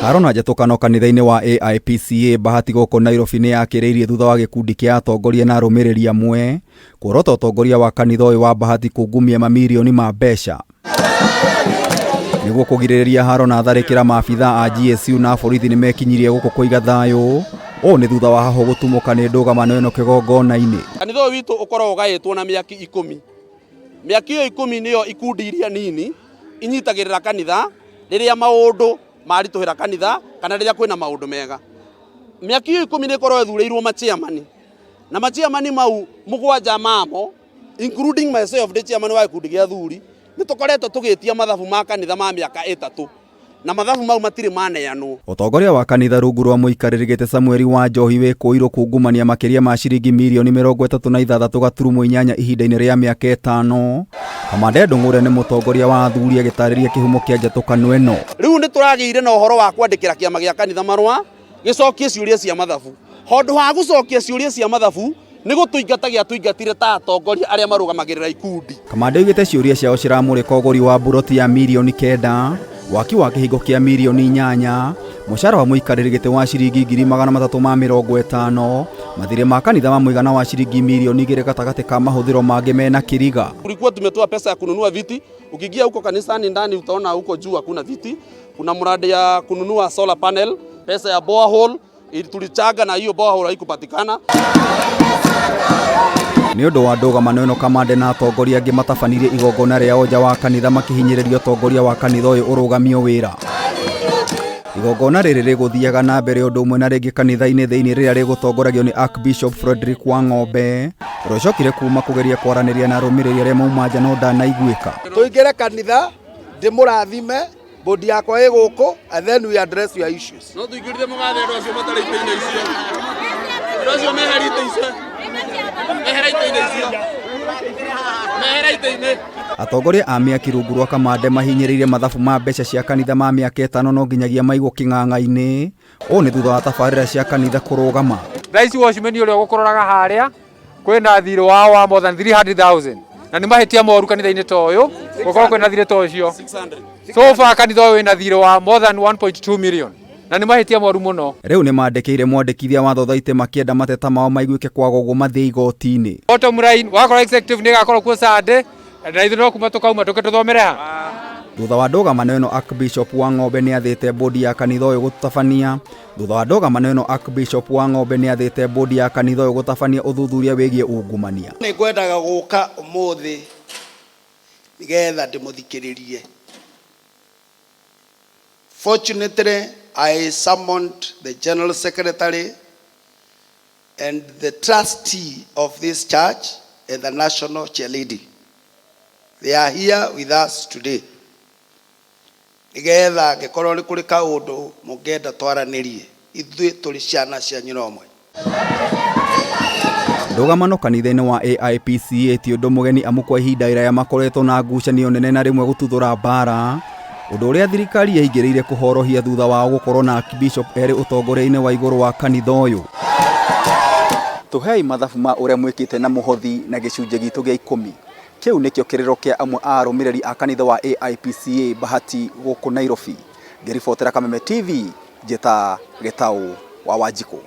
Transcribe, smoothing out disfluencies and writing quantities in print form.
Haro na njatũkano kanitha-inĩ wa AIPCA Bahati gũkũ Nairobi nĩ yakĩrĩirie thutha wa gĩkundi kĩa atongoria na arũmĩrĩri amwe kuorota ũtongoria wa kanitha ũyũ wa Bahati kungumia mamirioni ma mbeca. Nĩguo kũgirĩrĩria haro na tharĩkĩra, maabitha a GSU na borithi nĩ mekinyirie gũkũ kũiga thayũ. Ũũ nĩ thutha wa hahũ gũtumũka nĩ ndũgamano ĩno kĩgongona-inĩ. Kanitha ũyũ witũ ũkoragwo ũgaĩtwo na mĩaki 10. Mĩaki ĩyo 10 nĩyo ikundi iria nini inyitagĩrĩra kanitha rĩrĩa maũndũ maritũhĩra kanitha kana rĩrĩa kwĩna maũndũ mega. Mĩaki ĩyo 10 nĩ ĩkoragwo ĩthurĩirwo machairman, na machairman mau 7 mamo including myself ndĩ chairman wa gĩkundi gĩa athuri, nĩ tũkoretwo tũgĩtia mathabu ma kanitha ma mĩaka 3 na mathabu mau matirĩ maneanwo. Ũtongoria wa kanitha rungu rwa mũikarĩri gĩtĩ Samuel wa Njohi wĩkũĩirwo kungumania makĩria ma ciringi mirioni 36.8 ihinda-inĩ rĩa mĩaka 5. Kamande Ndung'ure nĩ mũtongoria wa athuri agĩtarĩria kĩhumo kĩa njatũkano ĩno. Rĩu nĩ tũragĩire na ũhoro wa kwandĩkĩra kĩama gĩa kanitha marũa gĩcokie ciũria cia mathabu. Handũ ha gũcokia ciũria cia mathabu nĩ gũtũingata gĩatũingatire ta atongoria arĩa marũgamagĩrĩra ikundi. Kamande oigĩte ciũria ciao ciramũrĩka ũgũri wa mburoti ya mirioni 9, waki wa kĩhingo kĩa mirioni 8, mũcara wa mũikarĩri gĩtĩ wa ciringi 350,000, mathirĩ ma kanitha ma mũigana wa ciringi mirioni 2 gatagatĩ ka mahũthĩro mangĩ mena kĩriga. Tulikuwa tumetoa pesa ya kununua viti. Ukiingia huko kanisani ndani utaona huko juu hakuna viti. Kuna mradi ya kununua solar panel, pesa ya borehole tulichanga na hiyo borehole haikupatikana. Nĩ ũndũ wa ndũgamano ĩno, Kamande na atongoria angĩ matabanirie igongona rĩao nja wa kanitha makĩhinyĩrĩria ũtongoria wa kanitha ũyũ ũrũgamio wĩra. Igongona rĩrĩ rĩgũthiaga na mbere ũndũ ũmwe na rĩngĩ kanitha-inĩ thĩinĩ rĩrĩa rĩgũtongoragio nĩ Archbishop Frederick Wang'ombe ũrĩa ũcokire kuma kũgeria kwaranĩria na arũmĩrĩri arĩa mauma nja no ndanaiguĩka. Tũingĩre kanitha ndĩmũrathime, bodi yakwa ĩ gũkũ, and then we address your issues. No tuingĩrire mũgathe andũ acio matarĩ itĩ-inĩ icio. Andũ acio meheri itĩ icio. Mehera itĩ-inĩ icio. Mehera itĩ-inĩ. Atongoria a mĩaki rungu rwa Kamande mahinyĩrĩirie mathabu ma mbeca cia kanitha ma mĩaka 5 no nginyagia maigwo kĩng'ang'a-inĩ. Ũũ nĩ thutha wa tabarĩra cia kanitha kũrũgama. Thaa ici watchman ũrĩa ũgũkũroraga harĩa kwĩna thirĩ wao wa more than 300,000 na nĩ mahĩtia moru kanitha-inĩ ta ũyũ gũkorwo kwĩna thirĩ ta ũcio. So far kanitha ũyũ wĩna thirĩ wa more than 1.2 million na nĩ mahĩtia moru mũno. Rĩu nĩ mandĩkĩire mwandĩkithia wa thothaitĩ makĩenda mateta mao maiguĩke kwaga ũguo mathiĩ igoti-inĩ. Bottom line, wakorwo executive nĩ ĩgakorwo kuo Sunday na ithuĩ no kuma tũkauma tũke tũthomere ha. Thutha wa ndũgamano ĩno, Archbishop Wang'ombe nĩ athĩte bodi ya kanitha ũyũ gũtabania Thutha wa ndũgamano ĩno, Archbishop Wang'ombe nĩ athĩte bodi ya kanitha ũyũ gũtabania ũthuthuria wĩgiĩ ungumania. Nĩ ngwendaga gũka ũmũthĩ nĩgetha ndĩmũthikĩrĩrie. Fortunately, I summoned the General Secretary and the trustee of this church and the national chairlady. They are here with us today. Nĩgetha angĩkorwo nĩ kũrĩ kaũndũ mũngĩenda twaranĩrie, ithuĩ tũrĩ ciana cia nyina ũmwe. Ndũgamano kanitha-inĩ wa AIPCA ti ũndũ mũgeni amu kwa ihinda iraya makoretwo na ngucanio nene na rĩmwe gũtuthũra mbara, ũndũ ũrĩa thirikari yaingĩrĩire kũhorohia thutha wao gũkorwo na Archbishop erĩ ũtongoria-inĩ wa igũrũ wa kanitha ũyũ. Tũhei mathabu ma ũrĩa mwĩkĩte na mũhothi na gĩcunjĩ gitũ gĩa 10. Kĩu nĩkĩo kĩrĩro kĩa amwe a arũmĩrĩri a kanitha wa AIPCA Bahati gũkũ Nairobi. Ngĩribotera Kameme TV, njĩta Gĩtaũ wa Wanjikũ.